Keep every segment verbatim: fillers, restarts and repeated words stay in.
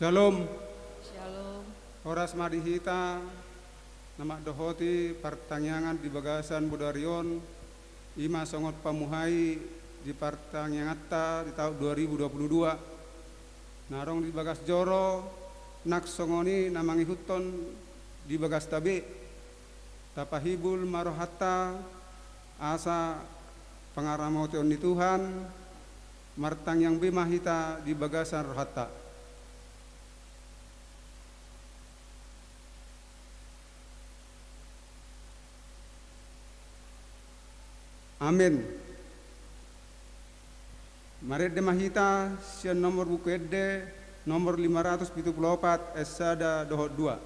Shalom. Shalom. Horas ma di hita na mandohoti partangiangan di bagasan bodari on, i ma songon pamuhai di partangianganta di taon dua ribu dua puluh dua. Na adong di bagas joro, nang songon i na mangihuthon di bagasta be. Tapahibul ma rohanta, asa pangaramotion ni Tuhan, martangiang be ma hita di bagasan rohanta. Amen. Marende ma hita sian nomor Buku Ende, nomor lima ratus pitu pulu opat, ayat sada dohot dua.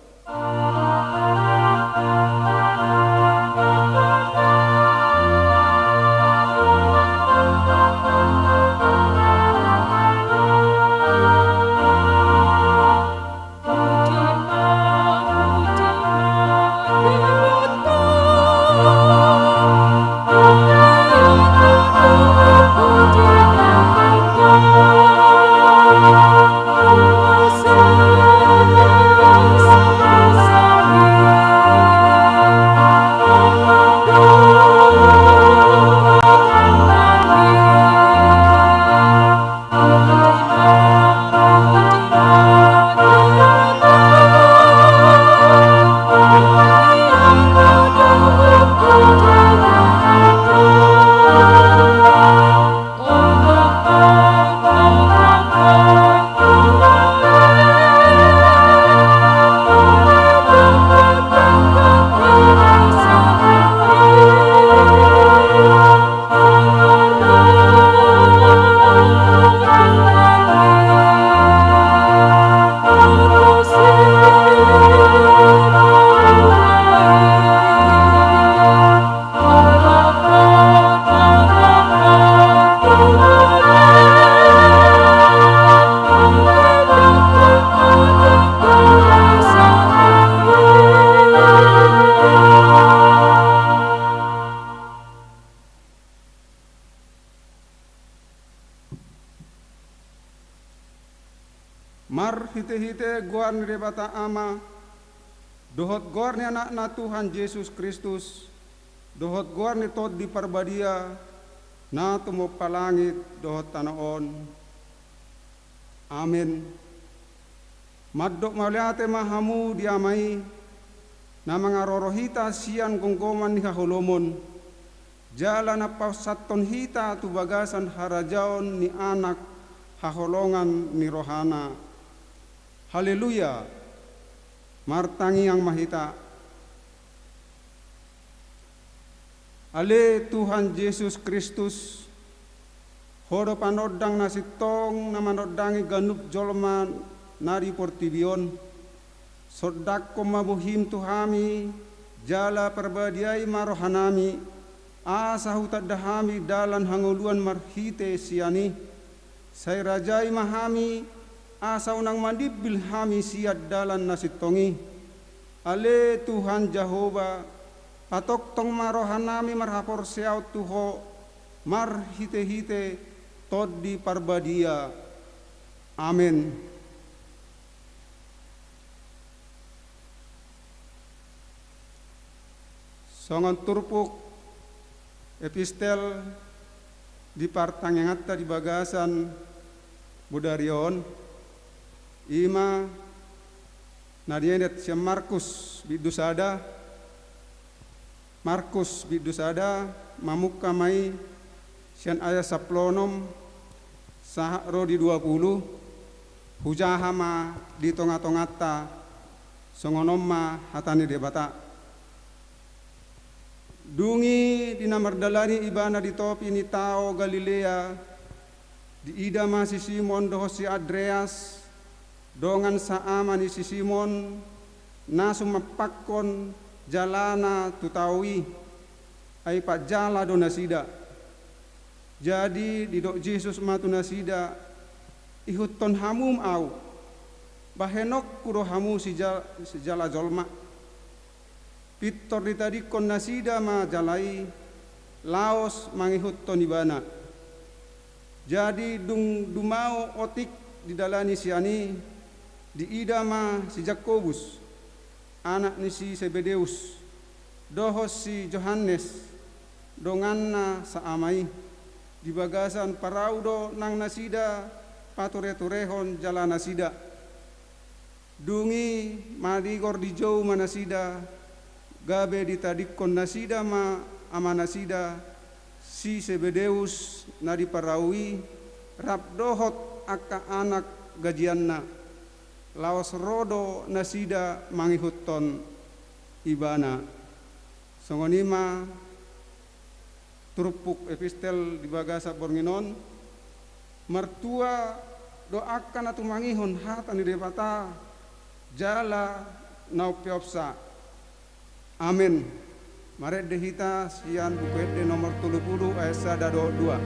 Marhitehite goar ni Debata Ama, dohot goar ni Anakna Tuhan Jesus Kristus, dohot goar ni Tondi Parbadia, na tumompa langit dohot tano on. Amen. Mandok mauliate ma hamu di Ama i, na mangaroro hita sian gomgoman ni haholomon, jala na pasahathon hita tu bagasan harajaon ni Anak haholongan ni rohana. Haleluya! Martangiang ma hita. Ale Tuhan Jesus Kristus, Ho do panondang na sintong na manondangi ganup jolma na di portibi on. Sondanghon ma bohim tu hami, jala parbadiai ma rohanami, asa hutanda hami dalan hangoluan marhite sian i. Sai rajai ma hami, asa unang mandimbil hami sian dalan na sintong i. Ale Tuhan Jahowa, patongtong ma rohanami marhaporseaon tu Ho, marhitehite Tondi Parbadia. Amen. Songon turpuk epistel di partangianganta di bagasan bodari on, i ma na dienet sian Markus bindu sada, Markus bindu sada, mamungka ma i sian ayat sampulu onom sahat ro di dua pulu, hujaha ma di tongatonganta, songon on ma hata ni Debata. Dung i di na mardalani ibana di topi ni tao Galilea, diida ma si Simon dohot si Andreas, dongan saama ni si Simon, na sumampakkon jalana tu tao i, ai patjala do nasida. Jadi didok Jesus ma tu nasida, ihuthon hamu ma ahu, bahenonku do hamu sija-, sijala jolma. Pintor ditadingkon nasida ma jala i, laos mangihuthon ibana. Jadi dung dumao otik didalani sian i, Diida ma si Jakobus, anak ni si Sebedeus, dohot si Johannes, donganna saama i. Di bagasan parau do nang nasida patureturehon jalanasida. Dung i manigor di jou ma nasida, gabe ditadingkon nasida ma amanasida, si Sebedeus na di parau i, rap dohot angka anak gajianna, laos ro do nasida mangihuthon ibana. Songon i ma turpuk epistel di bagasan borngin on. Martua do angka na tumangihon hata ni Debata jala na umpeopsa. Amen. Marende hita sian Buku Ende nomor tolu pulu ayat sada dohot dua.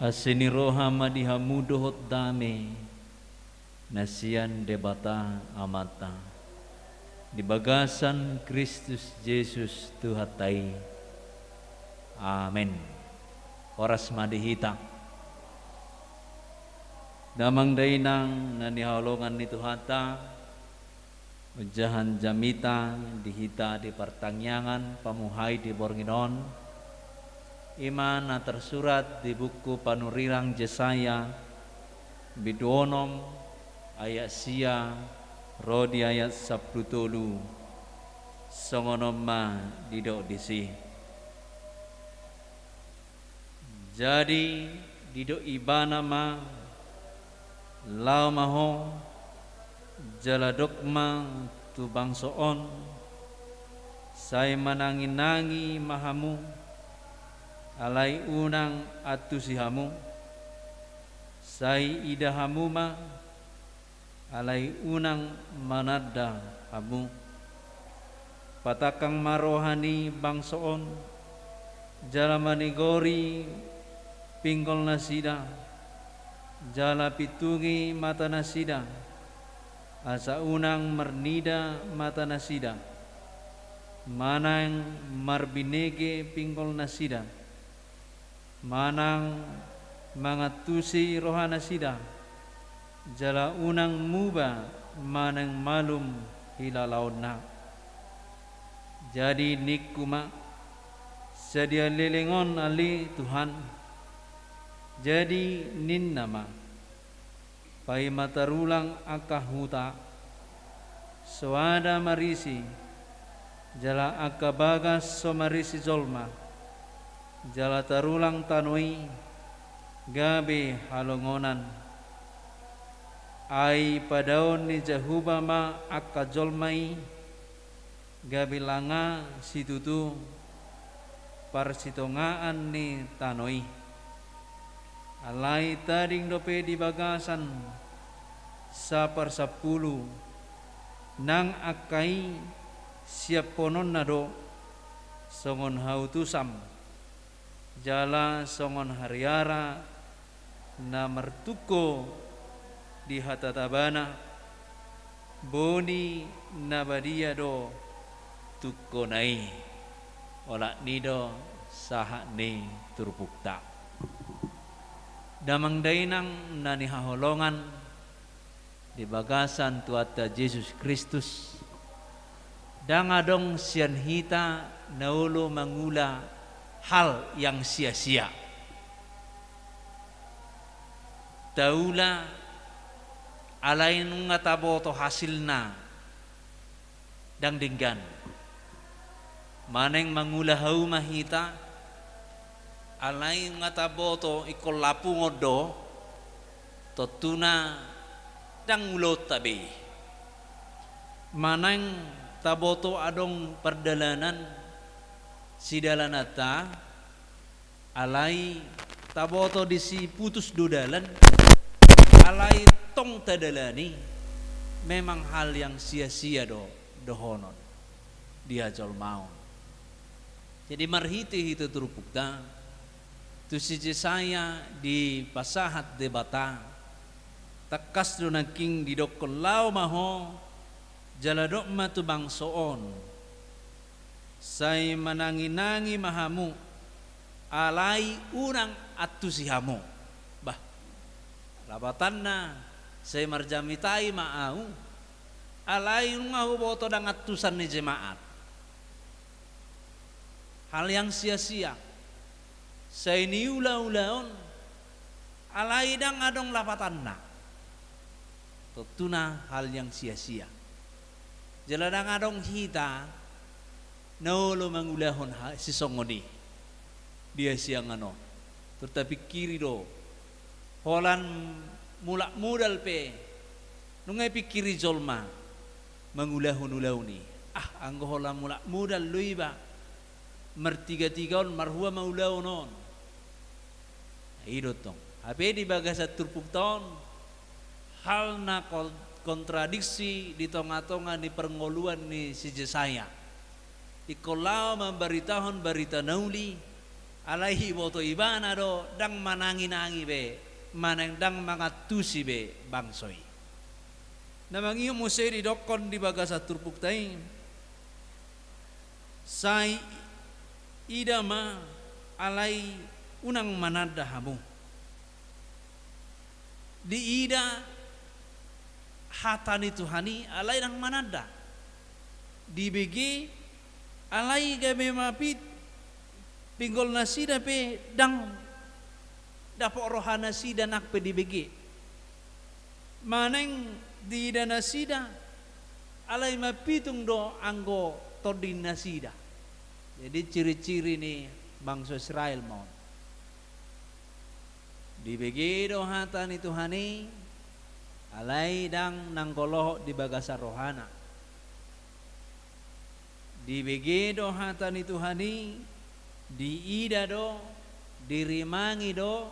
Asi ni roha ma di hamu dohot dame na sian Debata Amanta di bagasan Kristus Jesus Tuhanta i. Amen. Horas ma di hita. Damang dainang na hinaholongan ni Tuhanta, ojahan jamita di hita di partangiangan pamuhai di borngin on, i ma na tarsurat di buku panurirang Jesaya, bindu onom, ayat sia ro di ayat sampulu tolu. Songon on ma didok disi. Jadi didok ibana ma, laho ma ho, jala dok ma tu bangso on, sai mananginangi ma hamu, alai unang antusi hamu, sai ida hamu ma, alai unang mananda hamu. Patangkang ma roha ni bangso on, jala manigori pinggolnasida, jala pitungi matanasida, asa unang marnida matanasida, manang marbinege pinggolnasida, manang mangantusi rohanasida, jala unang muba manang malum hilalaonna. Jadi ningku ma, sadia leleng on ale Tuhan? Jadi ninna ma, paima tarulang angka huta, soada marisi, jala angka bagas so marisi jolma, Jala tarulang tano i gabe halongonan. Ai padaon ni Jahowa ma angka jolma i, gabe langa situtu parsitongaan ni tano i. Alai tading dope di bagasan saparsampulu, nang angka i siaphononna do songon hautusan, jala songon hariara na martungko di hatatabana, boni na badia do tungkona i. Olat ni do sahat ni turpukta. Damang dainang na nihaholongan di bagasan Tuhanta Jesus Kristus, ndang adong sian hita na olo mangula hal yang sia-sia. Taula alai nunga taboto hasilna ndang denggan. Manang mangula hauma hita, alai nunga taboto ingkon lapungon do, tontuna ndang ulaonta be. Manang taboto adong pardalanan sidalananta, alai taboto disi putus do dalan, alai tong tadalani, memang hal yang sia-sia do dohonon di hajolmaon. Jadi marhite-hite turpukta, tu si Jesaya dipasahat Debata, tangkas do nangkin didokkon, laho ma ho, jala dok ma tu bangso on, sai manangi-nangi ma hamu, alai unang antusi hamu. Bah, lapatanna, sai marjamitai ma ahu, alai nunga huboto ndang antusan ni jemaat. Hal yang sia-sia. Sai niula-ulaon, alai ndang adong lapatanna. Tontuna hal yang sia-sia. Jala ndang adong hita na olo mangulahon ha-, sisongon i di hasiangan on. Tor tapingkiri do, holan mulak modal pe nunga ipingkiri jolma mangulahon ulaon i. Ah, anggo holan mulak modal do iba martiga-tiga on, marhua ma ulaon on. I do tong. Hape di bagasan turpukta on, hal na kon-, kontradiksi di tonga-tonga ni parngoluan ni si Jesaya. Ingkon laho mambaritahon barita na uli, alai iboto ibana do ndang manangi-nangi be, manang ndang mangantusi be bangso i. Na mangihut muse didokkon di bagasan turpukta i, sai ida ma alai unang mananda hamu. Diida hata ni Tuhan i alai ndang mananda. Dibege alai gabe mapit, pinggol nasida pe ndang dapot roha nasida nang pe dibege. Manang diida nasida alai mapitung do anggo tondi nasida. Jadi ciri-ciri ni bangso Israel ma on. Dibege do hata ni Tuhan i, alai ndang nanggo lohot di bagasan rohana. Dibege do hata ni Tuhan i, diida do, dirimangi do,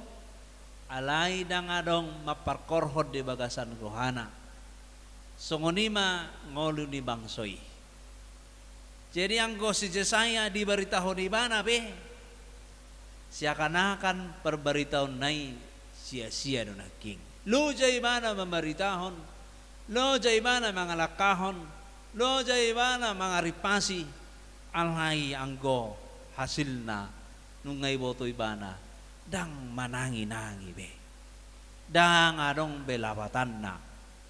alai ndang adong mamparkorhon di bagasan rohana. Songon i ma ngolu ni bangso i. Jadi anggo si Jesaya dibaritahon ibana pe, seakan-akan parbaritaonna i sia-sia do nangkin. Loja ibana mambaritahon, loja ibana mangalangkahon, loja ibana mangarimpasi, alai anggo hasilna nunga iboto ibana ndang manangi-nangi be. Ndang adong be lapatanna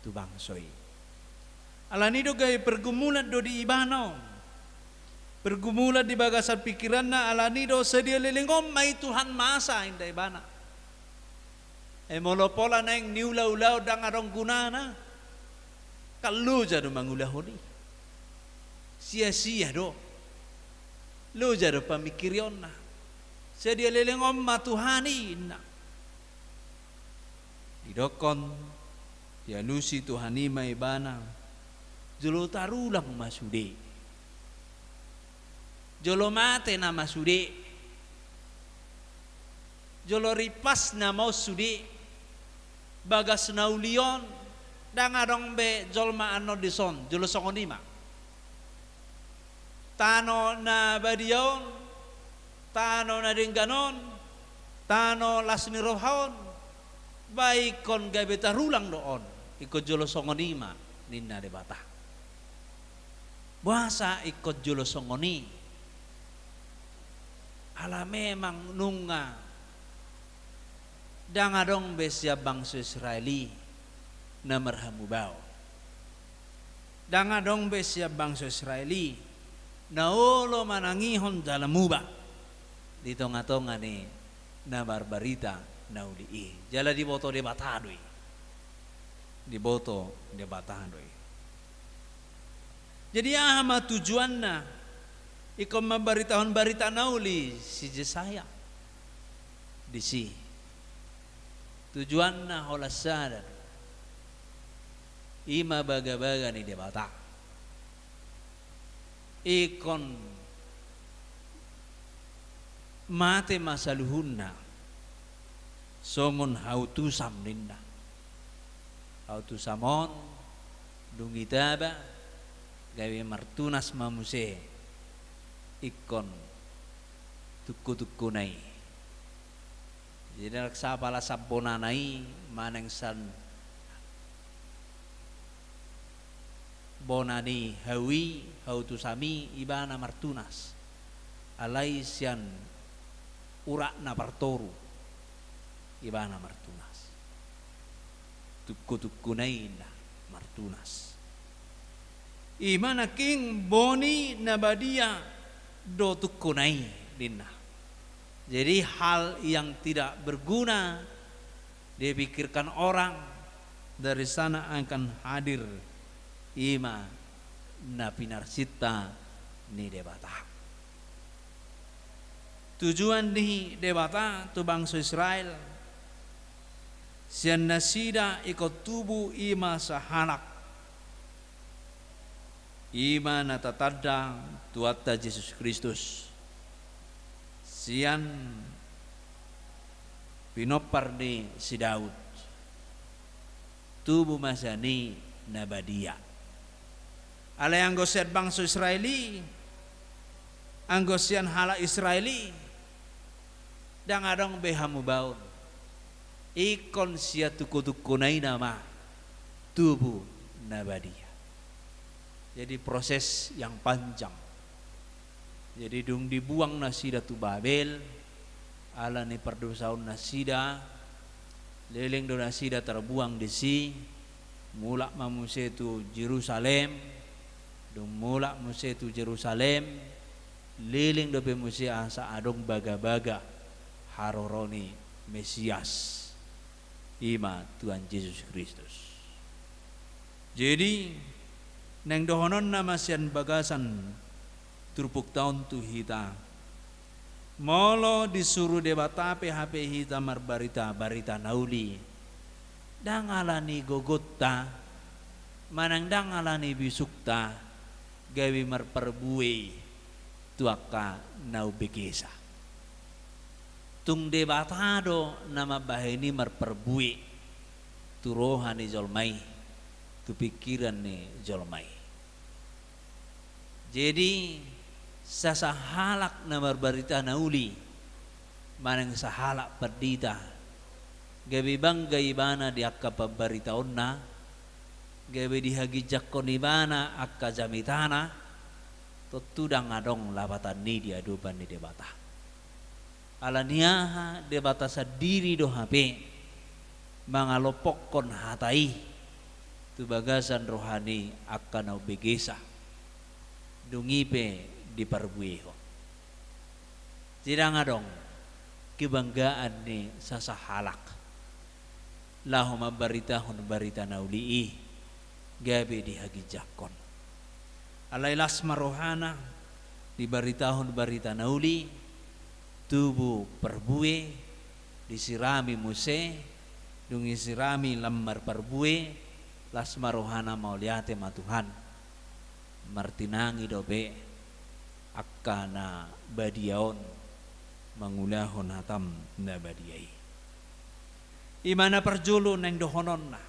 tu bangso i. Alani do gabe pergumulan do di ibana on. Pergumulan di bagasan pikiranna, alani do sadia leleng on ma i Tuhan masa, inda ibana. E molo pola naeng niula-ulaon ndang adong gunana, kan loja do mangulahon i. Sia-sia do. Loja do pamingkirionna. Sadia leleng on ma Tuhan i, inna. Didokkon, dialusi Tuhan i ma ibana, jolo tarulang ma sude. Jolo mate nama sude. Jolo ripas nama on sude. Bagas na uli on, ndang adong be jolma annon dison, jolo songon i ma. Tano na badia on, tano na denggan on, tano las ni roha on, ba ingkon gabe tarulang do on, ingkon jolo songon i ma, ninna Debata. Boasa ingkon jolo songon i? Ala memang nunga ndang adong be sian bangso Israel i na marhamubaon. Ndang adong be sian bangso Israel i na olo manangihon jala muba di tongatonga ni na marbarita na uli i. Jala diboto Debata do i. Diboto Debata do i. Jadi aha ma tujuanna ingkon mambaritahon barita na uli si Jesaya disi? Tujuanna holan sada do. I ma bagabaga ni Debata. Ingkon mate ma saluhutna songon hautusam, ninna. Hautusam on dung itaba gabe martunas ma muse ingkon tungkutungkuna i. Jadi ndang sahat apala sian bonana i manang sian bona ni hau i, hautusam i, ibana martunas. Alai sian uratna partoru ibana martunas. Tungkutungkuna i, ninna, martunas. I ma nangkin boni na badia do tungkuna i, ninna. Jadi hal yang tidak berguna dipikirkan orang, dari sana akan hadir i ma na pinarsinta ni Debata. Tujuan ni Debata tu bangso Israel, sian nasida ingkon tubu i ma sahalak. I ma na tatanda Tuhanta Jesus Kristus sian pinompar ni si Daud. Tubu ma sian i na badia. Alai anggo sian bangso Israel i, anggo sian halak Israel i, ndang adong be hamubaon. Ingkon sian tungkutungkuna i nama tubu na badia. Jadi proses yang panjang. Jadi dung dibuang nasida tu Babel, ala ni pardosaon nasida, leleng do nasida tarbuang disi, mulak ma muse tu Jerusalem. Dung mulak muse tu Jerusalem, leleng dope muse asa adong bagabaga haroro ni Mesias, i ma Tuhan Jesus Kristus. Jadi naeng dohononna ma sian bagasan turpukta on tu hita, molo disuru Debata pe hape hita marbarita barita na uli, ndang ala ni gogonta manang ndang ala ni bisukta gabe marparbue i tu angka na umbegesa. Tung Debata do na mambahen i marparbue tu roha ni jolma i, tu pingkiran ni jolma i. Jadi sasahalak na marbarita na uli manang sahalak pandita, gabe bangga ibana di angka pambaritaonna, gabe dihaginjangkon ibana angka jamitana, tontu ndang adong lapatan ni i di adopan ni Debata. Ala ni aha, Debata sandiri do hape mangalompokkon hata i tu bagasan roha ni angka na umbegesa, dung i pe diparbuehon. Jadi ndang adong kebanggaan ni sasahalak laho mambaritahon barita na uli i gabe dihaginjangkon. Alai las ma rohana dibaritahon barita na uli, Tubu parbue, disirami muse, dung disirami lam marparbue, las ma rohana mauliate ma Tuhan. Martinangi dope angka na badia on mangulahon hatam na badia i. I ma na parjolo naeng dohononna.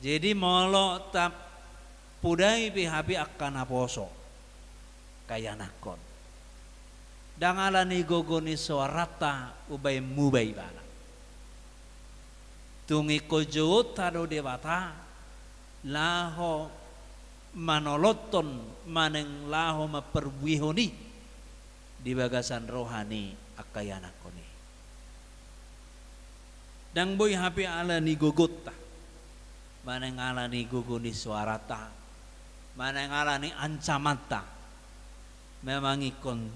Jadi molo tapodai pe hape angka naposo, angka ianakhon, ndang ala ni gogo ni soaranta umbahen muba ibana. Tung ingkon jouonta do Debata laho manolonhon manang laho mamparbuehon i di bagasan roha ni angka ianakhon i. Ndang boi hape ala ni gogonta, manang ala ni gogo ni soaranta, manang ala ni ancamanta. Memang ingkon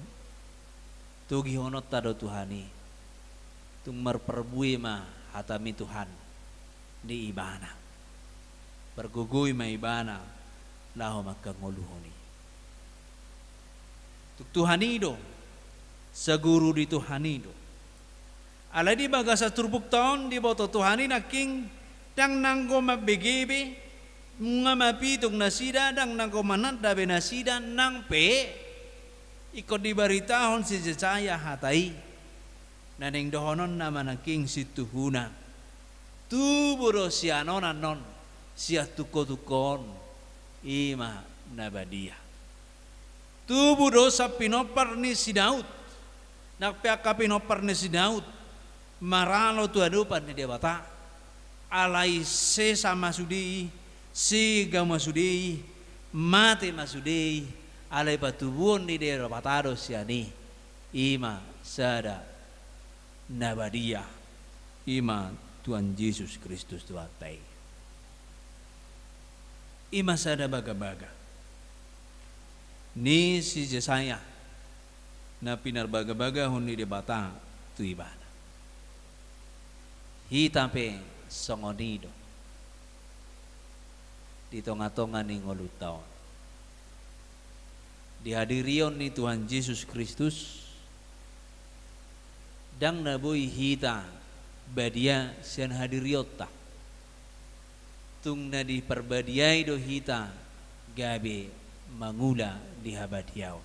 togihononta do Tuhan i. Tung marparbue ma hatami Tuhan di ibana. Pargogoi ma ibana laho mangkangoluhon i. Tung Tuhan i do, saguru di Tuhan i do. Alai di bagasan turpukta on diboto Tuhan i nangkin, ndang nanggo mambege be, nunga mapitung nasida, ndang nanggo mananda be nasida, nang pe ingkon dibaritahon si Jesaya hata i. Na naeng dohononna ma nangkin situhuna. Tubu do sian on annon, sian tungkotungko on, i ma na badia. Tubu do sian pinompar ni si Daud. Nang pe angka pinompar ni si Daud maralo tu adopan ni Debata, alai sesa ma sude i, sega ma sude i, mate ma sude i, alai patubuon ni Debata do sian i, i ma sada na badia, i ma Tuhan Jesus Kristus Tuhanta i. I ma sada bagabaga ni si Jesaya na pinarbagabagahon ni Debata tu ibana. Hita pe songon i do di tongatonga ni ngolunta on. Di hadirion ni Tuhan Jesus Kristus, ndang na boi hita badia sian hadirionta. Tung na diparbadiai do hita gabe mangula di habadiaon.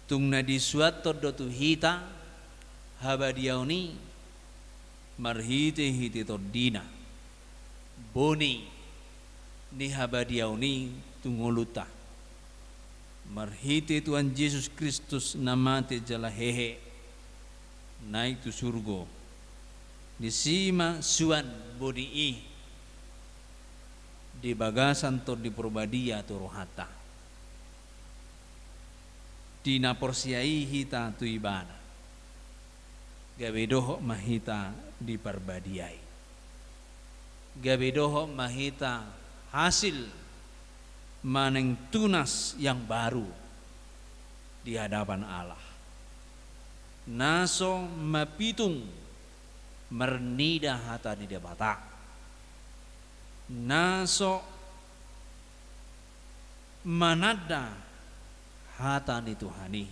Tung na disuanhon do tu hita habadiaon i marhitehite Tondina, boni ni habadiaon i tu ngolunta. Marhite Tuhan Jesus Kristus na mate jala hehe, naik tu surgo, disi ma suan boni i di bagasan Tondi Parbadia tu rohanta. Di na porsea i hita tu ibana, gabe dohot ma hita diparbadiai. Gabe dohot ma hita hasil manang tunas yang baru di hadapan Allah. Na so mapitung marnida hata ni Debata. Na so mananda hata ni Tuhan i.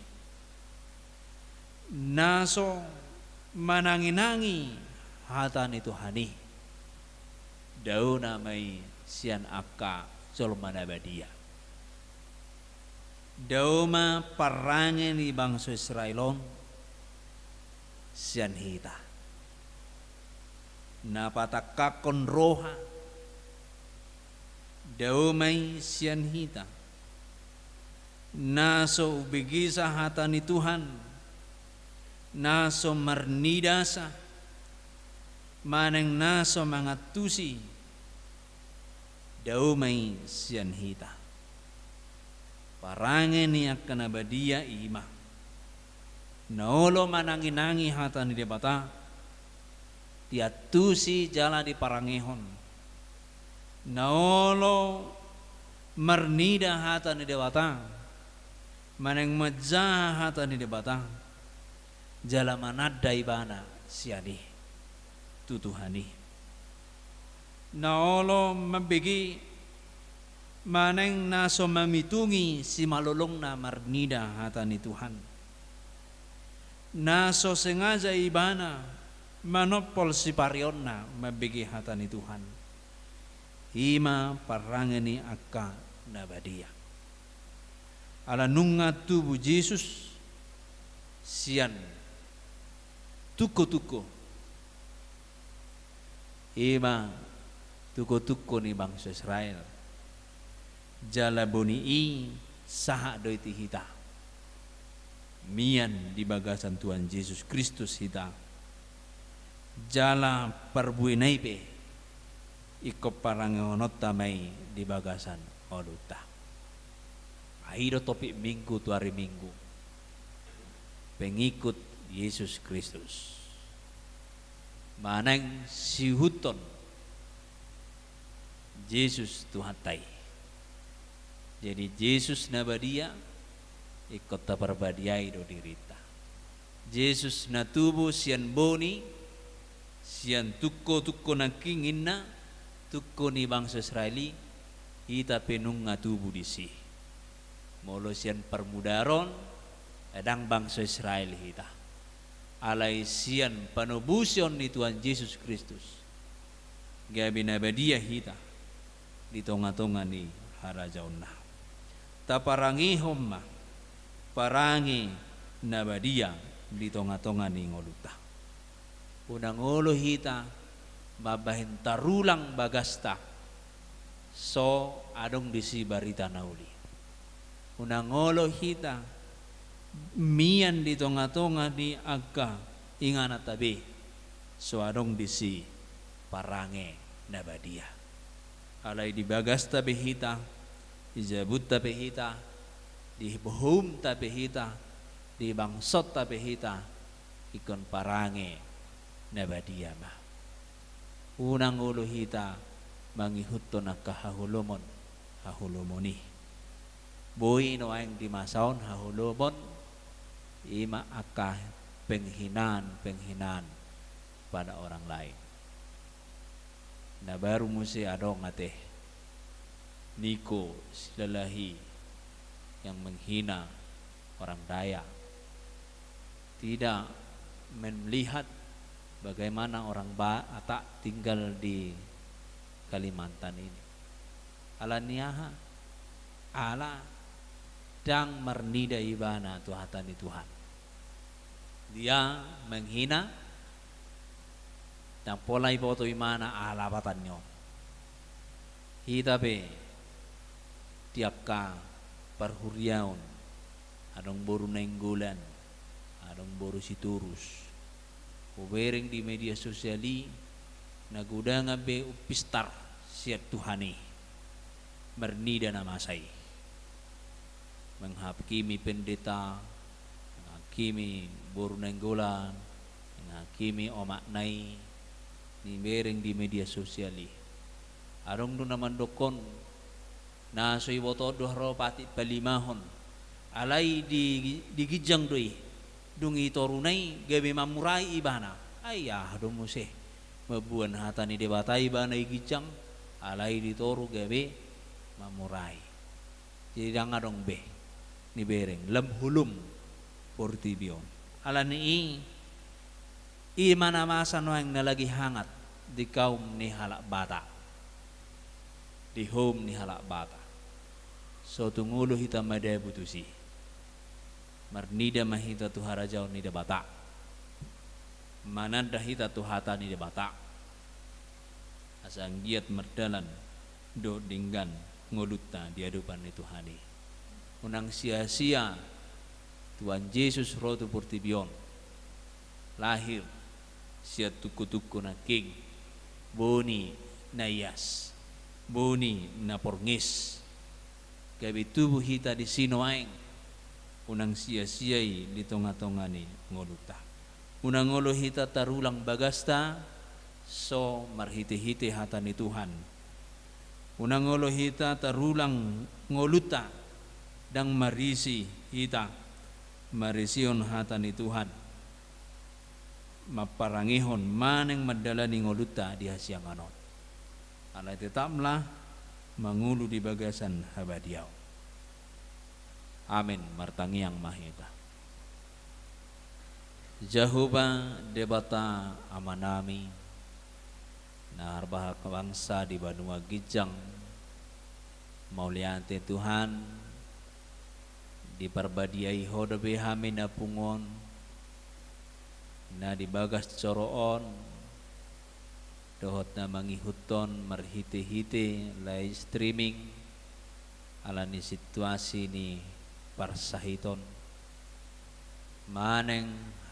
Na so mananginangi hata ni Tuhan i. Daona ma i sian angka jolma na badia. Dao ma parange ni bangso Israel on sian hita. Na patangkangkon roha, dao ma i sian hita. Na so umbegesa hata ni Tuhan, na so marnidasa, manang na so mangantusi, dao ma i sian hita. Parange ni angka na badia i ma, na olo mananginangi hata ni Debata, diantusi jala diparangehon. Na olo marnida hata ni Debata, manang manjaha hata ni Debata, jala mananda ibana sian i tu Tuhan i. Na olo mambege manang na so mamitungi simalolongna marnida hata ni Tuhan. Na so sengaja ibana manompol sipareonna mambege hata ni Tuhan, i ma parange ni angka na badia. Ala nunga tubu Jesus sian tungko-tungko, i ma tungko-tungko ni bangso Israel. Jala boni i sahat do i tu hita. Mian di bagasan Tuhan Jesus Kristus hita. Jala parbuena i pe ingkon parangehononta ma i di bagasan ngolunta. Ai do topik Minggu tu ari Minggu. Pengikut Yesus Kristus. Manang sihuthon Jesus Tuhanta i. Jadi Jesus na badia, ingkon taparbadiai do dirinta. Jesus na tubu sian boni, sian tungko-tungko nangkin ninna, tungko ni bangso Israel i, hita pe nunga tubu disi. Molo sian parmudaron, ndang bangso Israel hita. Alai sian panobusion ni Tuhan Jesus Kristus, gabe na badia hita di tonga-tonga ni harajaonna. Taparangehon ma parange na badia di tonga-tonga ni ngolunta. Unang olo hita mambahen tarulang bagasta so adong disi barita na uli. Unang olo hita mian di tonga-tonga ni angka ingananta be so adong disi parange na badia. Alai di bagasta pe hita, di jabunta pe hita, di bohumta pe hita, di bangsonta pe hita, ingkon parange na badia ma. Unang olo hita mangihuthon angka haholomon, haholomon i. Boi nuaeng di masa on haholomon, i ma angka penghinaan, penghinaan pada orang lain. Na baru muse adong ate, Niko Silalahi yang menghina orang Dayak. Tidak melihat bagaimana orang Batak tinggal di Kalimantan ini. Ala ni aha? Ala ndang marnida ibana tu hata ni Tuhan. Dia menghina, ndang pola iboto ibana ala batan ni on. Hita pe di angka parhuriaon, adong boru Nainggolan, adong boru Sitorus. Hubereng di media sosial i, na godang be umpistar sian Tuhan i. Marnida na masa i. Menghakimi pendeta, menghakimi boru Nainggolan, menghakimi omakna i, nibereng di media sosial i. Adong do na mandokkon, na so iboto do ro patik palimahon. Alai di, di ginjang do i. Dung i toruna i gabe mamurai ibana. Ai aha do muse. Mamboan hata ni Debata ibana i ginjang. Alai di toru gabe mamurai. Jadi ndang adong be nibereng lam hulum portibi on. Ala ni i, i ma na masa nuaeng na lagi hangat di kaum ni halak Batak. Di houm ni halak Batak. So tung olo hita madabu tusi. Marnida ma hita tu harajaon ni Debata. Mananda hita tu hata ni Debata. Asa anggiat mardalan dohot denggan ngolunta di adopan ni Tuhan i. Unang sia-sia Tuhan Jesus ro tu portibi on. Lahir sian tungko-tungko nangkin, boni na ias, boni na porngis. Gabe tubu hita disi nuaeng, unang sia-sia i di tonga-tonga ni ngolunta. Unang olo hita tarulang bagasta so marhite-hite hata ni Tuhan. Unang olo hita tarulang ngolunta, ndang marisi hita marisihon hata ni Tuhan, mamparangehon manang mandalani ngolunta di hasiangan on. Alai tetaplah mangolu di bagasan habadiaon. Amen. Martangiang ma hita. Jahowa Debata Amanami, na marhabangsa di banua ginjang, mauliate Tuhan, diparbadiai Ho dope hami na pungu on, na di bagas joro on, dohot na mangihuthon marhitehite live streaming, ala ni situasi ni parsahiton manang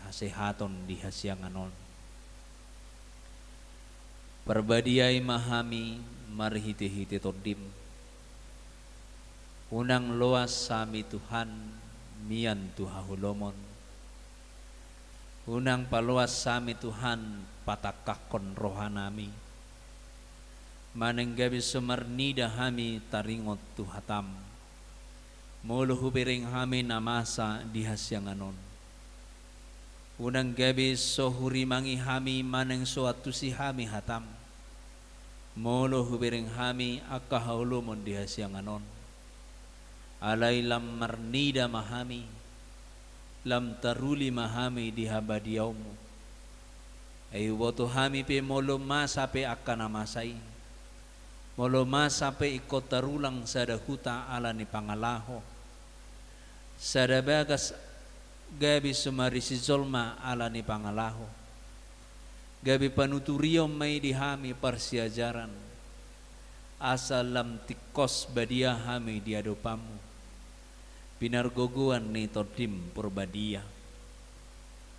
hasehaton di hasiangan on. Parbadiai ma hami marhitehite Tondim. Unang loas hami, Tuhan, mian tu haholomon. Unang paloas hami, Tuhan, patangkashon rohanami, manang gabe so marnida hami taringot tu hatam, molo hubereng hami na masa di hasiangan on. Unang gabe so hurimangi hami manang so antusi hami hatam, molo hubereng hami angka haholomon di hasiangan on. Alai lam marnida ma hami, lam taruli ma hami di habadiaonmu. Ai huboto hami pe molo masa pe angka na masa i, molo masa pe ingkon tarulang sada huta ala ni pangalaho, sada bagas gabe so marisi jolma ala ni pangalaho, gabe panuturion ma i di hami parsiajaran, asa lam tingkos badia hami di adopanmu, pinargogoan ni Tondim Porbadia.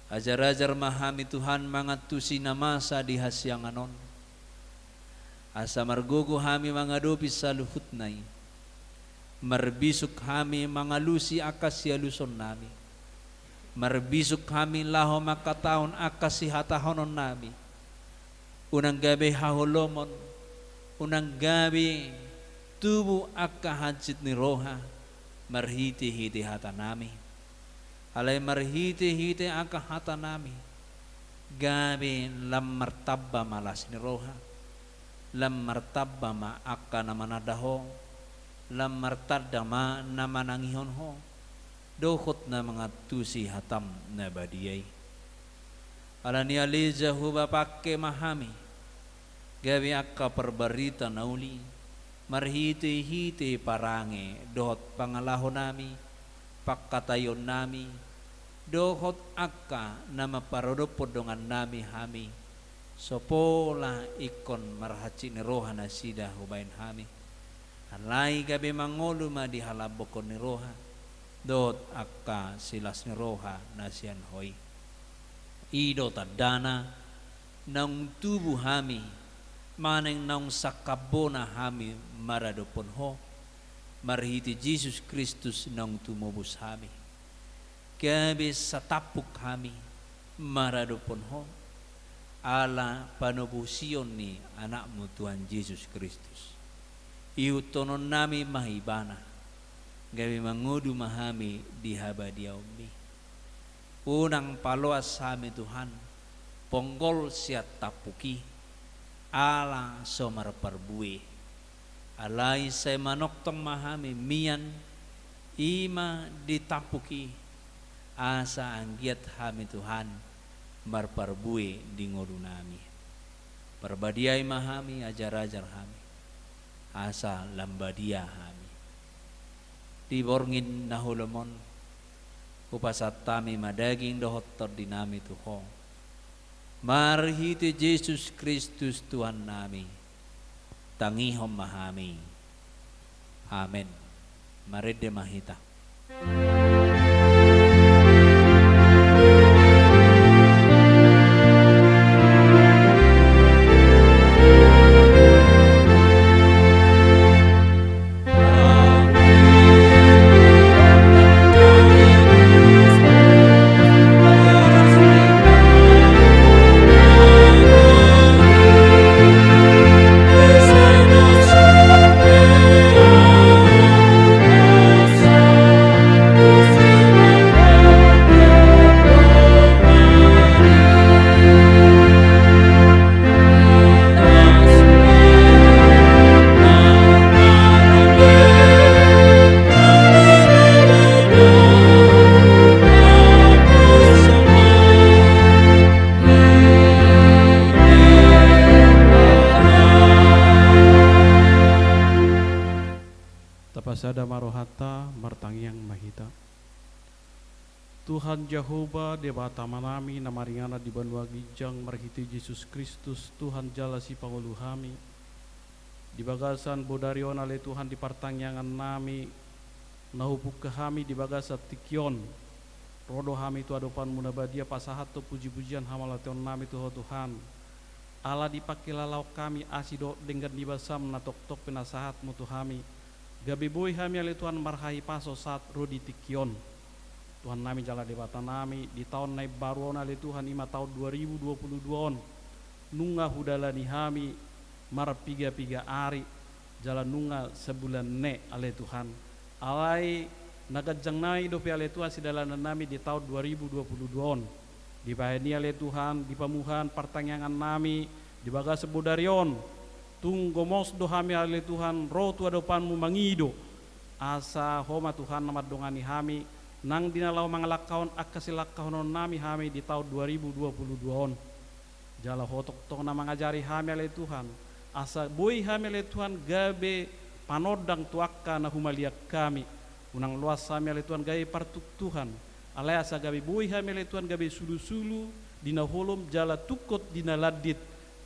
Ajar-ajar ma hami, Tuhan, mangantusi na masa di hasiangan on, asa margogo hami mangadopi saluhutna i. Marbisuk hami mangalusi angka sialusonnami. Marbisuk hami laho mangkatahon angka sihatahononnami. Unang gabe haholomon, unang gabe tubu angka hansit ni roha marhitehite hatanami. Alai marhitehite angka hatanami, gabe lam martamba ma las ni roha, lam martamba ma angka na mananda ho, lam martanda ma na manangihon ho, dohot na mangantusi hatam na badia i. Ala ni i ale Jahowa, pangke ma hami, gabe angka parbarita na uli, marhitehite parange dohot pangalahonami, pangkataionnami, dohot angka na mamparadophon dongannami hami, so pola ingkon marhansit ni roha nasida hubaen hami. Alai gabe mangolu ma di halambokhon ni roha, dohot angka silas ni roha na sian ho i. I do tandana, naung tubu hami, manang naung sangkambona hami maradophon ho, marhite Jesus Kristus naung tumobus hami. Gabe satampuk hami maradophon ho, ala panobusion ni Anakmu Tuhan Jesus Kristus. Ihuthononnami ma ibana, gabe mangudu ma hami di habadiaonmi. Unang paloas hami Tuhan, ponggol sian tampuk i, ala so marparbue. Alai sai manongtong ma hami mian i ma di tampuk i, asa anggiat hami Tuhan marparbue di ngolunami. Parbadiai ma hami, ajar-ajar hami, asa lam badia hami. Di borngin na holom on, hupasahat hami ma daging dohot tondinami tu ho. Marhite Jesus Kristus Tuhannami, tangihon ma hami. Amen. Marende ma hita. Pasada ma rohanta, martangiang ma hita. Tuhan Jahowa, Debata Amanami na maringanan di banua ginjang marhite Jesus Kristus, Tuhan jala Sipangolu hami. Di bagasan bodari on ale Tuhan, di partangiangannami na hupungka hami di bagasan tingki on, ro do hami tu adopanMu na badia pasahathon pujipujian hamauliateonnami tu Ho Tuhan. Ala dipangkilalahon hami asi dohot denggan ni basaM na tongtong pinasahatMu tu hami, gabe boi hami ale Tuhan marhahipason sahat ro di tingki on. Tuhannami jala Debatanami, di taon na imbaru on ale Tuhan, i ma taon dua ribu dua puluh dua on, nunga hudalani hami marpigapiga ari, jala nunga sabulan ne ale Tuhan. Alai na ganjang nai dope ale Tuhan sidalanannami di taon dua ribu dua puluh dua on. Dibahen i ale Tuhan, di pamuhaan partangiangannami di bagasan bodari on, tung gomos do hami ale Tuhan ro tu adopanMu mangido, asa Ho ma Tuhan na mandongani hami, nang di na laho mangalangkahon angka silangkahononnami hami di taon dua ribu dua puluh dua on. Jala Ho tongtong na mangajari hami ale Tuhan, asa boi hami ale Tuhan gabe panondang tu angka na humaliang hami. Unang loas hami ale Tuhan gabe partuktuhan, alai asa gabe boi hami ale Tuhan gabe sulusulu di na holom jala tungkot di na landit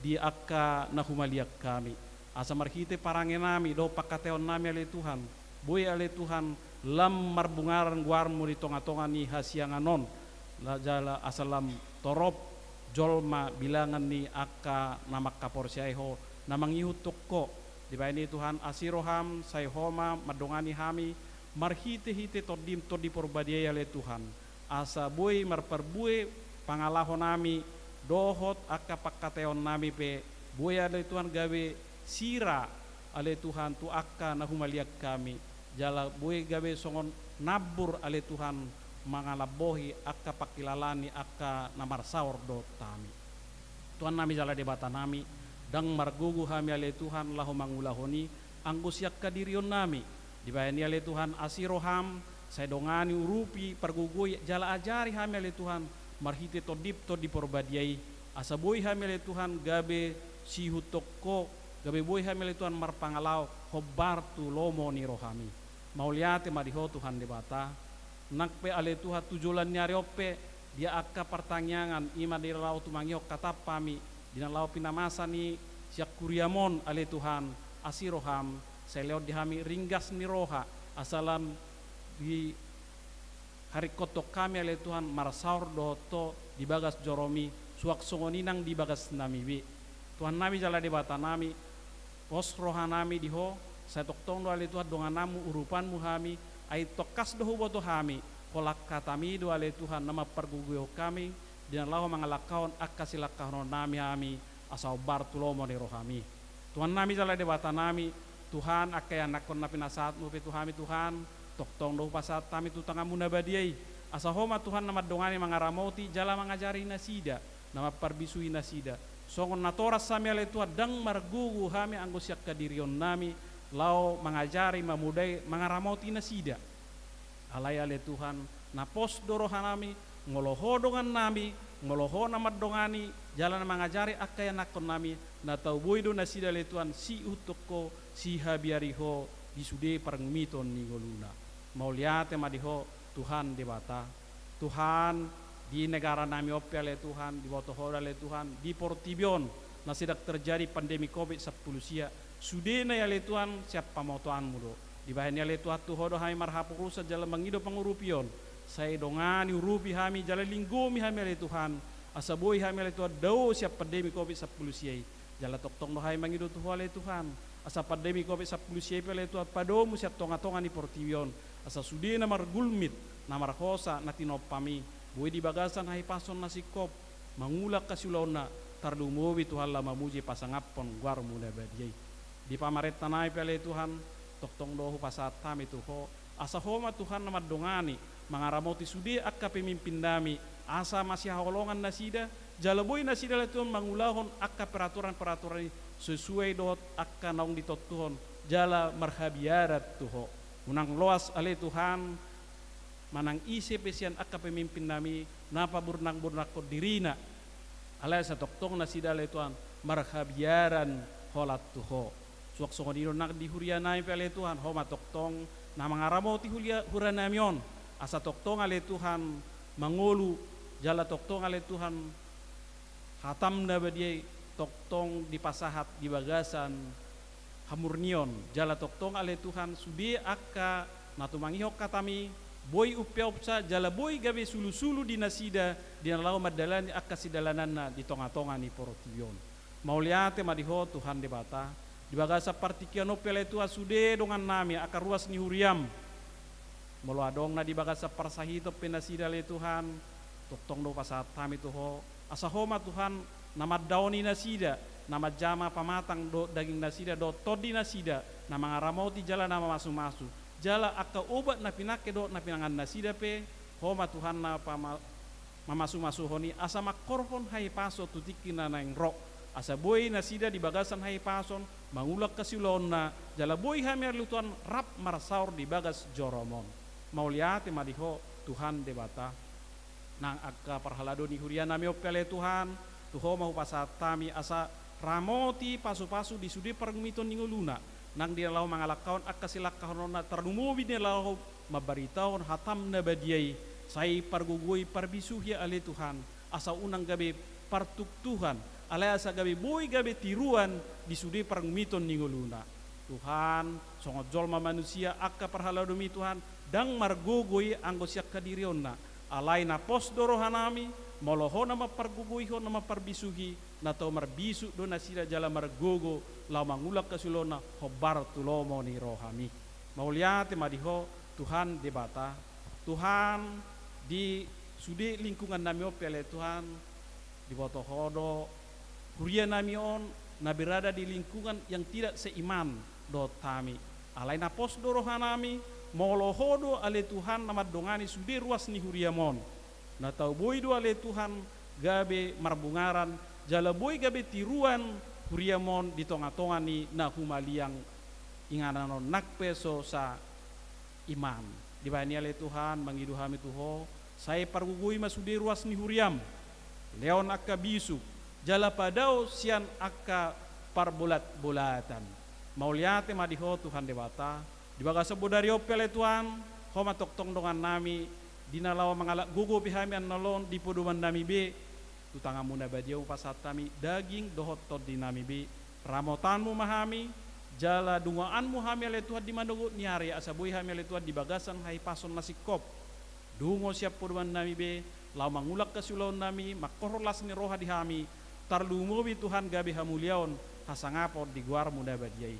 di angka na humaliang hami. Asa marhite parangenami dohot pangkataionami ale Tuhan, boi ale Tuhan lam marbungaran goarMu di tongatonga ni hasiangan on, la-, jala asa lam torop jolma bilangan ni angka na mangkaporseai Ho, na mangihuthon Ho. Dibahen i Tuhan, asi rohaM, sai Ho ma mandongani hami marhitehite TondiM, Tondi Porbadia i ale Tuhan, asa boi marparbue pangalahonami dohot angka pangkataionami pe, boi ale Tuhan gabe sira ale Tuhan tu angka na humaliang hami, jala boi gabe songon nambur ale Tuhan mangalambohi angka pangkilalaan ni angka na marsaor dohot hami. Tuhannami jala Debatanami, ndang margogo hami ale Tuhan laho mangulahon i anggo siangkadirionnami. Dibahen i ale Tuhan, asi rohaM, sai dongani, urupi, pargogoi jala ajari hami ale Tuhan marhite TondiM, Tondi Porbadia i, asa boi hami ale Tuhan gabe siihuthon Ho, gabe boi hami ale Tuhan marpangalaho hombar tu lomo ni rohaMi. Mauliate ma di Ho Tuhan Debata. Nang pe ale Tuhan tu joloan ni ari on pe, di angka partangiangan i ma di na laho tumangihon hataM hami, di na laho pinamasa ni sian kuriaM on ale Tuhan, asi rohaM, sai lehon di hami ringgas ni roha, asa lam diharingkothon hami ale Tuhan marsaor dohot Ho di bagas joroMi, suang songon i nang di bagasnami be. Tuhannami jala Debatanami, pos rohanami di Ho, sai tongtong do ale Tuhan dongananMu, urupanMu hami, ai tongkas do huboto hami, holan hataMi do ale Tuhan na mampargogoihon hami, di na laho mangalangkahon angka silangkahononnami hami, asa hombar tu lomo ni rohaMi. Tuhannami jala Debatanami, Tuhan, angka ianakhon na pinasahatMu pe tu hami Tuhan, tongtong do hupasahat hami tu tanganMu na badia i, asa Ho ma Tuhan na mandongani, mangaramoti jala mangajari nasida, na mamparbisui nasida. Songon natoras hami ale Tuhan, ndang margogo hami anggo siangkadirionnami laho mangajari, mamodai, mangaramoti nasida. Alai ale Tuhan, na pos do rohanami, molo Ho dongannami, molo Ho na mandongani jala na mangajari angka ianakhonnami, na tau boi do nasida ale Tuhan siihuthon Ho, sihabiari Ho di sude parngumiton ni ngoluna. Mauliate ma di Ho Tuhan Debata. Tuhan, di negaranami on pe ale Tuhan, diboto Ho do ale Tuhan, di portibi on na sedang terjadi pandemi covid sampulu sia, sudena i ale Tuhan sian pamotoanMu do. Dibahen i ale Tuhan tu Ho do hami marhaporusan jala mangido pangurupion, sai dongani, urupi hami jala linggomi hami ale Tuhan, asa boi hami ale Tuhan dao sian pandemi covid sampulu sia i. Jala tongtong do hami mangido tu Ho ale Tuhan, asa pandemi covid sampulu sia i pe ale Tuhan padomu sian tongatonga ni portibi on, asa sude na margulmit, na marhosa, na tinompaMi, boi di bagasan hahipason na singkop, mangula angka siulaonna, tarlumobi Tuhan laho mamuji pasangaphon goarMu na badia i. Di pamarentanami pe ale Tuhan, tongtong do hupasahat hami tu Ho, asa Ho ma Tuhan na mandongani, mangaramoti sude angka pemimpinnami, asa masihaholongan nasida, jala boi nasida ale Tuhan mangulahon angka peraturan-peraturan i sesuai dohot angka naung ditontuhon, jala marhabiaran tu Ho. Unang loas ale Tuhan, manang ise pe sian angka pemimpinnami na paburnang-burnangkon dirina, alai asa tongtong nasida ale Tuhan marhabiaran holan tu Ho. Suang songon i do nang di huria nami pe ale Tuhan, Ho ma tongtong na mangaramoti huria, huria nami on, asa tongtong ale Tuhan mangolu, jala tongtong ale Tuhan hatam na badia i tongtong dipasahat di bagasan hamurnion, jala tongtong ale Tuhan sude angka na tumangihon hatami, boi umpeopsa jala boi gabe sulusulu di nasida di na laho mandalani angka sidalananna di tongatonga ni portibi on. Mauliate ma di Ho Tuhan Debata, di bagasan partingkian on pe ale Tuhan sude dongan nami angka ruas ni huriam. Molo adong na di bagasan parsahiton pe nasida ale Tuhan, tongtong do hupasahat hami tu Ho, asa Ho ma Tuhan na mandaoni nasida, na manjama pamatang dohot daging nasida dohot tondi nasida, na mangaramoti jala na mamasumasu, jala angka obat na pinangke dohot na pinangan nasida pe, Ho ma Tuhan na pama-, mamasumasu hon i asa mangkorhon hahipason tu tingki na naeng ro, asa boi nasida di bagasan hahipason mangula angka siulaonna, jala boi hami ale Tuhan rap marsaor di bagas jorom on. Mauliate ma di Ho Tuhan Debata. Nang angka parhalado ni huria nami on pe ale Tuhan, tu Ho ma hupasahat hami asa ramoti pasupasu di sude pargumiton ni ngoluna, nang di na laho mangalangkahon angka silangkahononna, tarlumobi di na laho mambaritahon hatam na badia i, sai pargogoi parbisuhi ale Tuhan, asa unang gabe partuktuhan, alai asa gabe boi gabe tiruan di sude pargumiton ni ngoluna. Tuhan, songon jolma manusia angka parhaladomi Tuhan, ndang margogo i anggo sian hadirionna, alai na pos do rohanami, molo Ho na mampargogoihon na mamparbisu i, na tau marbisuk do nasida jala margogo, laho mangula angka siulaonna hombar tu lomo ni rohami. Mauliate ma di Ho Tuhan Debata. Tuhan, di sude lingkungan nami on pe ale Tuhan, diboto Ho do huria nami on na berada di lingkungan yang tidak seiman dohot hami. Alai na pos do rohanami, molo Ho do ale Tuhan na mandongani sude ruas ni huriam on, na tau boi do ale Tuhan gabe marbungaran, jala boi gabe tiruan huriam on di tongatonga ni na humaliang inganan on nang pe so saiman. Dibahen i ale Tuhan, mangido hami tu Ho, sai pargogoi ma sude ruas ni huriam, lehon angka bisuk, jala padao sian angka parbolatbolatan. Mauliate ma di Ho Tuhan Debata, di bagasan bodari on pe ale Tuhan, Ho ma tongtong dongan nami, di na laho mangalap gogo pe hami annon on di podoman nami be, tu tanganmu na badia hupasahat hami daging dohot tondi nami be, ramotanmu ma hami, jala dungoanmu hami ale Tuhan di manogot ni ari, asa boi hami ale Tuhan di bagasan hahipason na singkop. Dungo sian podoman nami be, laho mangula angka siulaon nami, mangkorhon las ni roha di hami, tarlumobi Tuhan gabe hamuliaon, hasangapon di goarmu na badia i.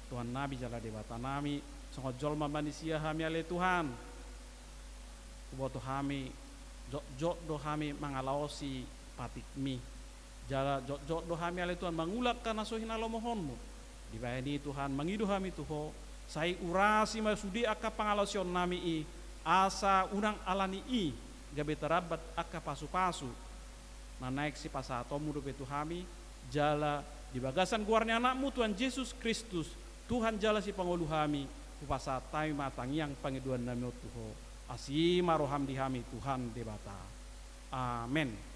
Tuhan nami jala Debata nami, songon jolma manisia hami ale Tuhan. Huboto hami, jotjot do hami mangalaosi patikmi. Jala jotjot do hami ale Tuhan mangula angka na so hinalomohonmu. Dibahen i Tuhan mangido hami tu Ho, sai urasi ma sude angka pangalaosion nami i, asa unang alani i gabe tarambat angka pasupasu na naeng sipasahatonmu dope tu hami, jala di bagasan goar ni Anakmu Tuhan Jesus Kristus, Tuhan jala Sipangolu hami, hupasahat hami ma tangiang pangidoan nami on tu Ho. Asi ma roham di hami Tuhan Debata. Amen.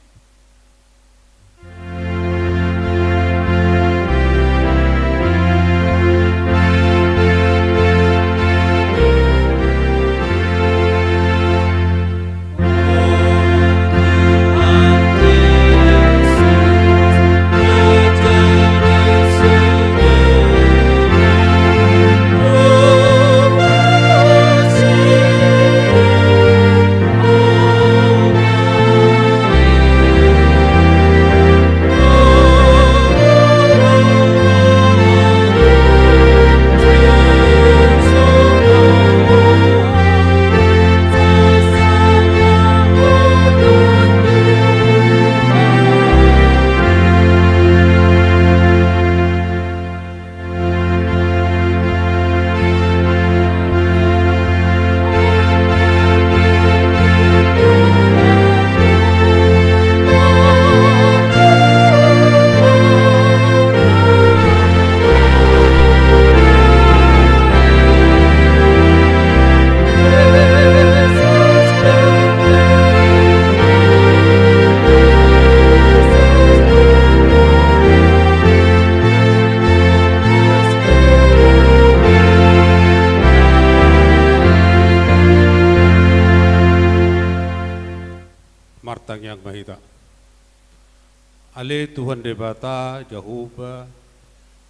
Martangiang ma hita. Ale Tuhan Debata, Jahowa,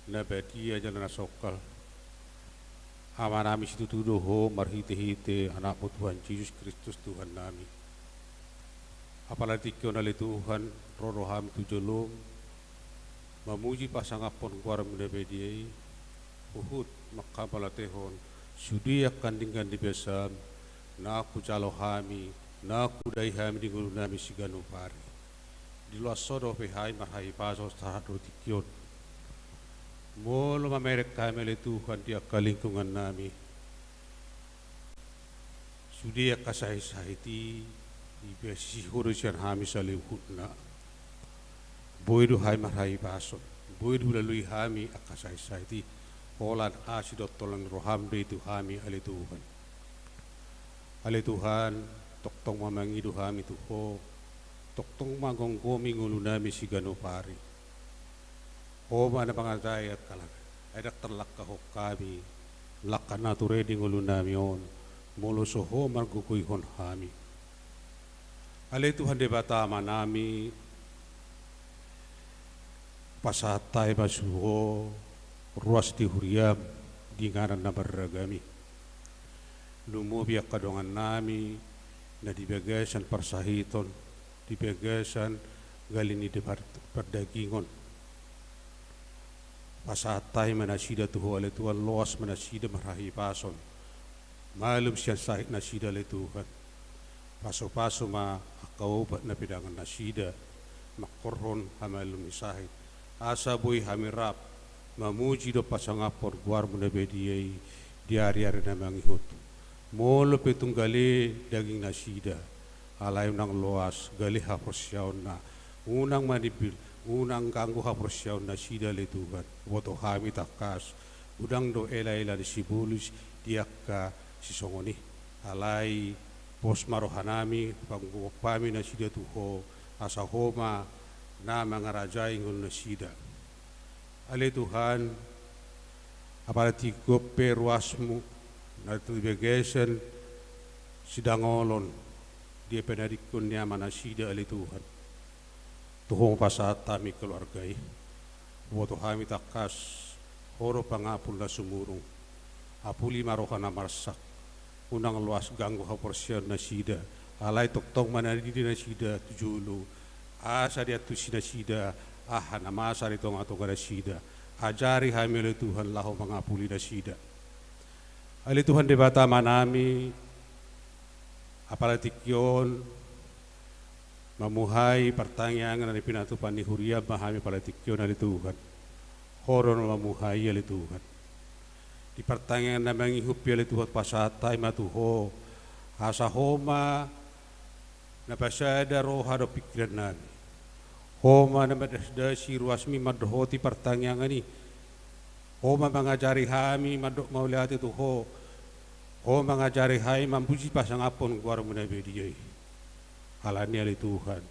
na badia jala na songkal. Amanami situtu do Ho marhitehite Anakmu Tuhan Jesus Kristus Tuhannami. Apala tingki on ale Tuhan, ro do hami tu jolom, mamuji pasangaphon goarmu na badia i, huhut mangkapalatehon sude angka denggan ni basam, na hujalo hami, na hudai hami di ngolunami siganup ari. Di loas Ho dope hami marhahipason sahat tu tingki on. Molo mamereng hami ale Tuhan di angka lingkungannami, sude angka sahit-sahit i, dipaasisi Ho do sian hami saluhutna. Boi do hami marhahipason, boi do hulalui hami angka sahit-sahit i, holan asi dohot holong ni roham do i tu hami ale Tuhan. Ale Tuhan, tongtong ma mangido hami tu Ho, tongtong ma gomgomi ngolunami siganup ari. Ho ma na mangajari angka langka, ai ndang tarlangkahon hami langka na ture di ngolunami on, molo so Ho margogoihon hami. Ale Tuhan Debata Amanami, pasahat hami ma tu Ho ruas ni huriam di inganan na marragam i. Lumobi angka dongannami na di bagasan parsahiton, di bagasan gale ni par-, pardagingon. Pasahat hami ma nasida tu Ho ale Tuhan, loas ma nasida marhahipason. Malum sian sahit nasida ale Tuhan. Pasupasu ma angka obat na pedangan nasida, mangkorhon hamalum ni sahit. Asa boi hami rap mamuji dohot pasangaphon goarmu na badia i di ari-ari na mangihut. Molo pe tung gale daging nasida, alai unang loas gale haporseaonna, unang manimbil, unang ganggu haporseaon nasida ale Tuhan. Huboto hami tangkas, godang do ela-ela ni sibolis di angka sisongon i. Alai pos ma rohanami, panggogophon hami nasida tu Ho, asa Ho ma na mangarajai ngolu nasida. Ale Tuhan, apala tingki on pe ruasmu na tu bagasan sidangolon, di panadingkon ni ama nasida ale Tuhan. Tu Ho ma pasahat hami keluarga i. Huboto hami tangkas, Ho do pangapul na sumurung. Apuli ma roha na marsak. Unang loas ganggu haporseaon nasida. Alai tongtong ma na didi nasida tu jolo. Asa diantusi nasida aha na masa di tonga-tonga nasida. Ajari hami ale Tuhan laho mangapuli nasida. Ale Tuhan Debata Amanami, apala tingki on mamuhai partangiangan na di pinatupa ni huriam ma hami apala tingki on ale Tuhan. Ho do na mamuhai ale Tuhan. Di partangiangan na mangihut pe ale Tuhan pasahat hami ma tu Ho. Asa Ho ma na pasada roha dohot pingkirannami. Ho ma na mandasdasi ruasmi mandohoti partangiangan i. Ho ma mangajari hami mandok mauliate tu Ho. Ho mangajari hami mamuji pasangaphon goarmu na badia i. Alani ale Tuhan,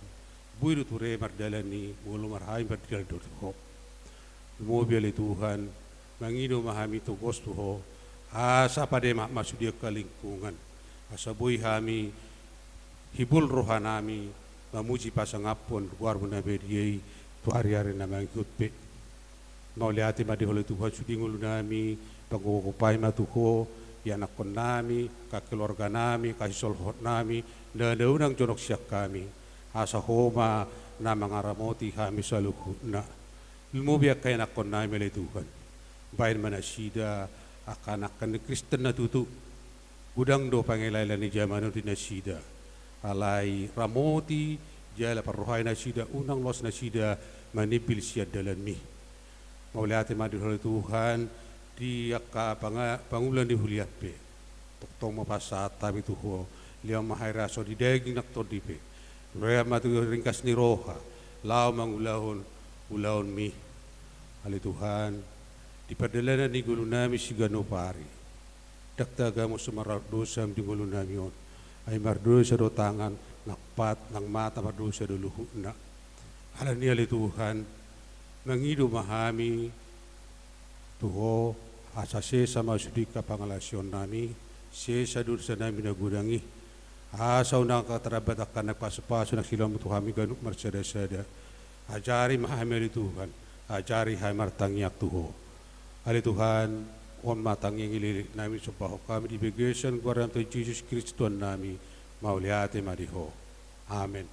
boi do ture mardalan i molo marhami mardalan dohot Ho. Lumobi ale Tuhan, mangido ma hami togos tu Ho, asa pademak ma sude angka lingkungan, asa boi hami hibul rohanami mamuji pasangaphon goarmu na badia i tu ari-ari na mangihut pe. Mauliate ma di Ho ale Tuhan, sude ngolunami, panggogopan hami ma tu Ho, ianakkonnami, angka keluarganami, angka sisolhotnami, na unang jonok sian hami, asa Ho ma na mangaramoti hami saluhutna. Lumobi angka ianakkonnami ale Tuhan. Baen ma nasida angka anakkon ni Kristen na tutu. Godang do pangela-ela ni jaman on di nasida. Alai ramoti jala parrohai nasida, unang loas nasida manimbil sian dalanmi. Mauliate ma di Ho ale Tuhan, di angka panga-, pangula ni huria pe. Tongtong ma pasahat hami tu Ho, lehon ma hairasaan di daging nang tondi pe. Lehon ma tu ringgas ni roha, laho mangulahon ulaonmi. Ale Tuhan, di pardalanan ni ngolunami siganup ari. Ndang tagamo so mardosa di ngolunami on. Ai mardosa do tangan, nang pat, nang mata mardosa do luhutna. Alani ale Tuhan, mangido ma hami tu Ho, asa sesa ma sude angka pangalaosionnami, sesa dosanami na godang i. Asa unang tarlambat angka na pasupasu na silomu tu hami ganup marsadasada. Ajari ma hami ale Tuhan, ajari hami martangiang tu Ho. Ale Tuhan, on ma tangiang ni leleng nami, sombahon hami di bagasan goarna Tuhan Jesus Kristus Tuhan nami, mauliate ma di Ho. Amen.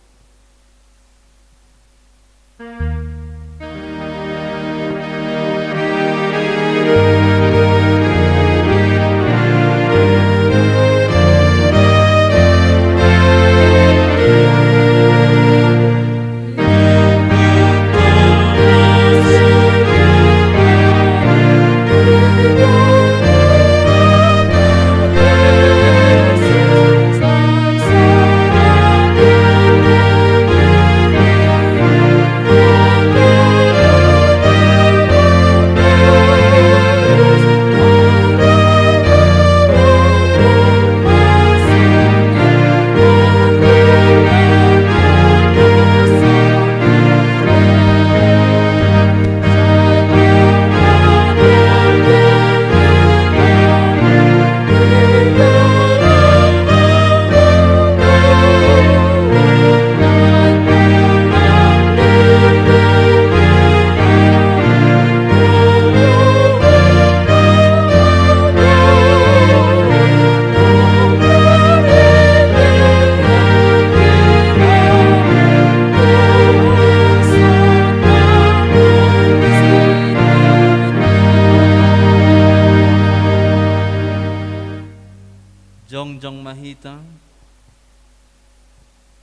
Jongjong ma hita,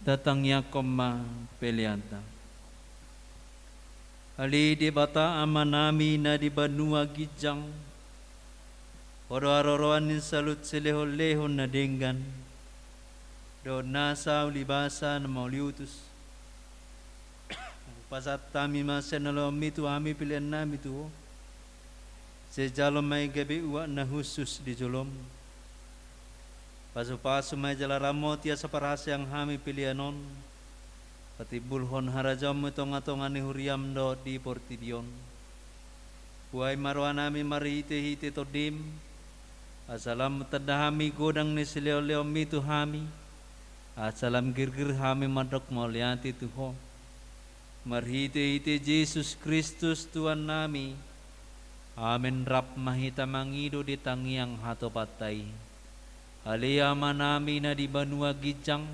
tatangiangkon ma peleanta. Ale Debata Amanami na di banua ginjang, Ho do haroroan ni saluhut silehonlehon na denggan dohot nasa ulibasa na mauliutus. Pasahat hami ma sian lomoMi tu hami peleannami tu Ho. Sai jalo ma i gabe uap na hushus di joloM. Pasupasu ma i jala ramoti asa parhaseang hami pelean on patimbulhon harajaonMu di tongatonga ni huriaM dohot di portibi on. Buhai ma rohanami marhitehite TondiM, asa lam tanda hami godang ni silehonlehonMi tu hami, asa lam girgir hami mandok mauliate tu Ho. Marhitehite Jesus Kristus Tuhannami. Amen. Rap ma hita mangido di tangiang hatopanta i. Ale Amanami na di banua ginjang,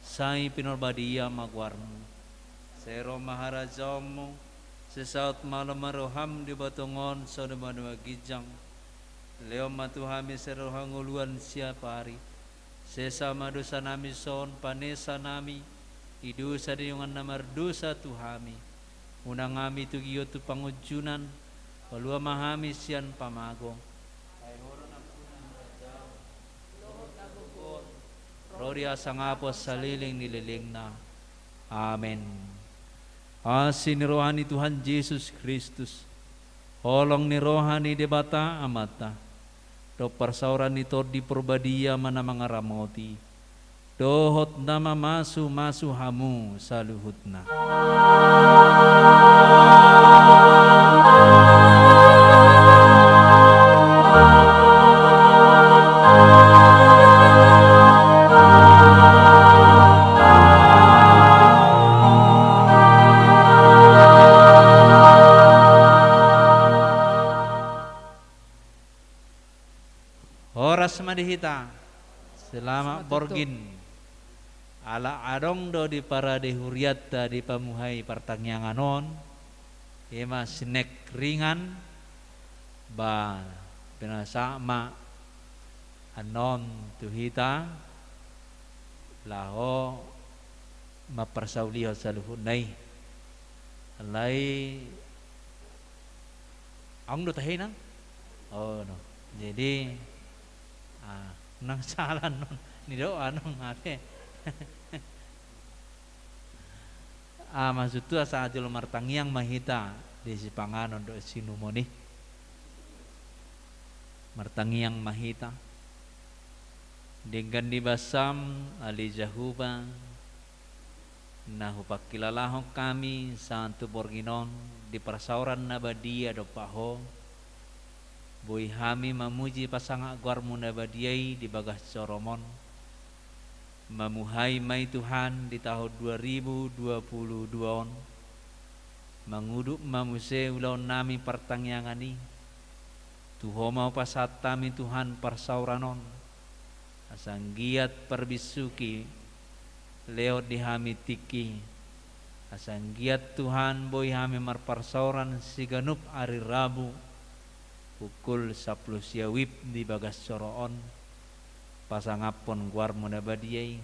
sai pinarbadia ma goarMu. Sai ro ma harajaonMu, sai saut ma lomo ni rohaM di banua tonga on songon na di banua ginjang. Lehon ma tu hami sadari on hangoluan siapari. Sesa ma dosanami songon panesanami di dosa ni dongan na mardosa tu hami. Unang hami togihon tu pangunjunan, palua ma hami sian pamago. Ai Ho do nampuna harajaon, dohot hagogoon, ro di hasangapon saleleng ni lelengna. Amen. Asi ni roha ni Tuhan Jesus Kristus, holong ni roha ni Debata Amanta, dohot parsaoran ni Tondi Parbadia ma na mangaramoti, dohot na mamasumasu hamu saluhutna. Horas ma di hita. Selamat, selamat tutu. Borngin. Ala adong do di parade hurianta dipamuhai partangiangan on, i ma sinek ringan, ba, pinasahat ma annon tu hita, laho mamparsaulihon saluhutna i. Alai, adong do tahe, Inang? Oh, no. Jadi, ah, unang sala annon nidok, annon ate. Ah, maksudhu asa jolo martangiang ma hita di sipanganon dohot siinumon i. Martangiang ma hita. Denggan ni basaM, ale Jahowa, na hupangkilalahon hami sahat tu borngin on di parsaoran na badia dompak Ho. Boi hami mamuji pasangap goarMu na badia i di bagas joroM on. Mamuhai ma i Tuhan di tahun dua ribu dua puluh dua on. Mangudut ma muse ulaon nami partangiangan i. Tu Ho ma hupasahat hami Tuhan parsaoran on. Asa anggiat parbinsuki lewat di hami tingki. Asa anggiat Tuhan boi hami marparsaoran siganup ari Rabu pukul sampulu sia WIB di bagas joro on. Pasangaphon goarmu na badia i,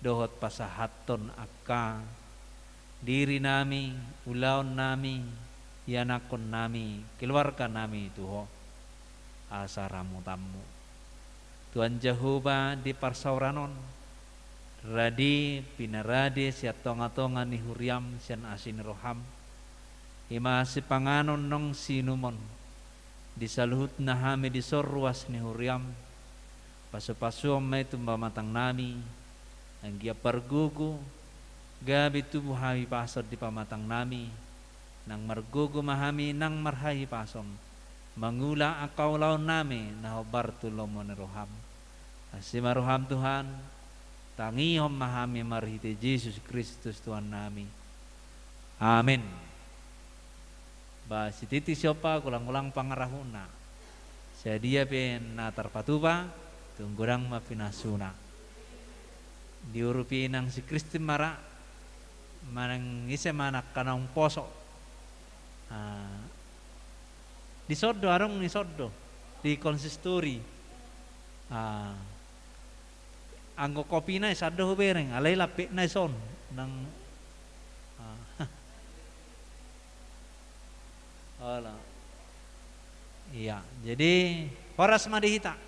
dohot pasahathon angka diri nami, ulaon nami, ianakhon nami, keluarga nami tu Ho. Asa ramutanmu. Tuhan Jahowa, di parsaoran on, rade pinarade sian tonga-tonga ni huriam sian asi ni roham. I ma sipanganon nang siinumon. Di saluhutna hami dison ruas ni huriam. Pasu-pasuon ma i tu pamatang nami. Anggiat pargogo, gabe tubu hahipason di pamatang nami. Nang margogo ma hami nang marhahipason. Mangula angka ulaon nami na hombar tu lomo ni roham. Asi ma roham Tuhan, tangihon ma hami marhite Jesus Kristus Tuhan nami. Amen. Ba sititi siompa golang-golang pangarahutna. Sadia pe na tarpatupa, tung godang ma pinasuna. Diurupi nang si Kristin ma ra, manang ise ma nangkaning poso. Ah, dison do, adong dison do di konsistori. Ah, anggo kopina i sada hubereng, alai lampetna i son. Nang, ah, olo. Iya, jadi horas ma di hita.